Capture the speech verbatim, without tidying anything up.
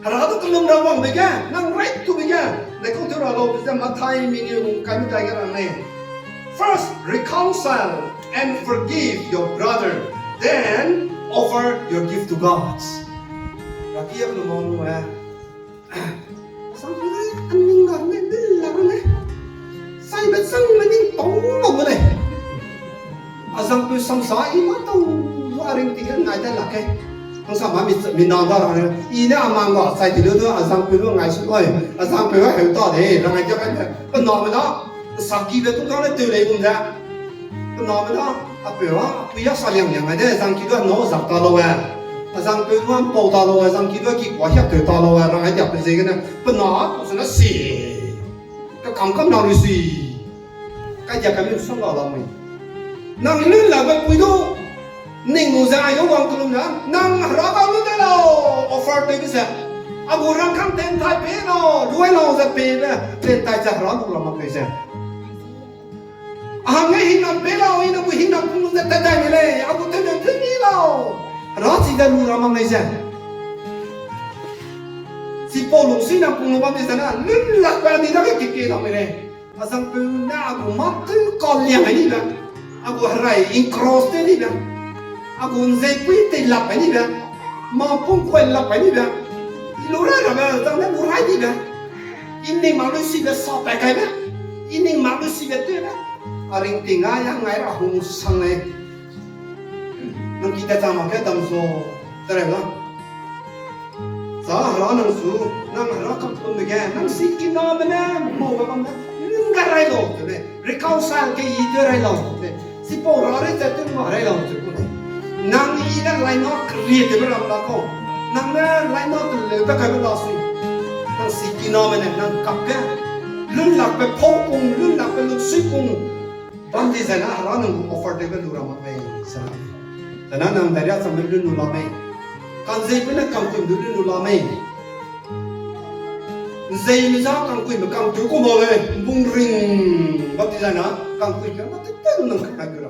Hera du kelum ra wangbe ge, nang right to be ge, ne kau tew ra lau be ze Mathai mengeu kai medai ge rang lei. First, reconcile and forgive your brother, then offer your gift to God. Ra ki ya lu mau lu e. Sang ki re, a ning ga ne, dil la ne. Sai be sang me ning tau ma bu lei. A zangpeu samsa i ma tau, a ring ti ge ngai da lak ke. Hang sa ma mi, mi na da ra ne. I ne a mang ga sai ti lu du a zangpeu lu ngai su oi. A zangpeu heu ta de, ra ngai ja kai de. Pe na me da, sa ki be tu ga ne tew lei gum de. Pe na me da, a peu a, a pui a sa liang liang ngai de, zang ki du a nâu zak ta lau e. A zangpeu du a mpau ta lau e, zang ki du a ki kua hiak tew ta lau e, ra ngai ja pe ze gene. Pe na a ku se na si. Ka kam kam na lu si. Kai ja ka mi sang ga la mui. Nang lun la be pui du. Ning lu ze ai lu wang kelum na. Nang hera ga lu de lau. Offer tew be ze. A gu rang kang ten tai pe lau. Lu ai lau ze pe be. Ten tai ze hera lu la mak pe ze. A hang e hingnam pe lau, i ne gu hingnam pung lu ze tat dai me lei. A gu ten ne ten ni lau. Hera chi de lu ra mak lei ze. Chipau lungsui na pung lu bam di zene, lun lak pe a di dage keke lau me lei. A zangpeu ne a gu mâ tew ka liang ai ni be. A gu herai encroach tew ni be. A gu nzeipui tei lak ai ni be. Mâ pung kuai lak ai ni be. I lu rai rabe, zang ne lu rai ni be. I ning mak lu si be sa pat kai be. I ning mak lu si be tew be. A ringting a ya ngai ra hung sang lei. Nang ki ta chang mak ge dam su, te rei la. Za hera nang su, nang hera kampun de ge, nang sikiname ne, mau be bam ne, nang ga rai lau, te ne, reconcile ke i te rai lau, te ne, sipau ra rei ze te ma rai lau, te ku ne. Nang i ne laina kerietewbe ram la kau, nang ne laina teleube kaibe la sui, nang sikiname ne, nang kap ge, lunlakbe pau pung, lunlakbe luksui pung, bam di zai na hera nang gu offer tewbe lu ra mak lei, zai na nang dai ria changbe lun lu la mei. Kanzeibe ne kangkuime du lun lu la mei. Nzeime za kangkuime kangtew ku mak lei, mbung ring, bam di zai na kangkuime na tete lu nang kai gu ra.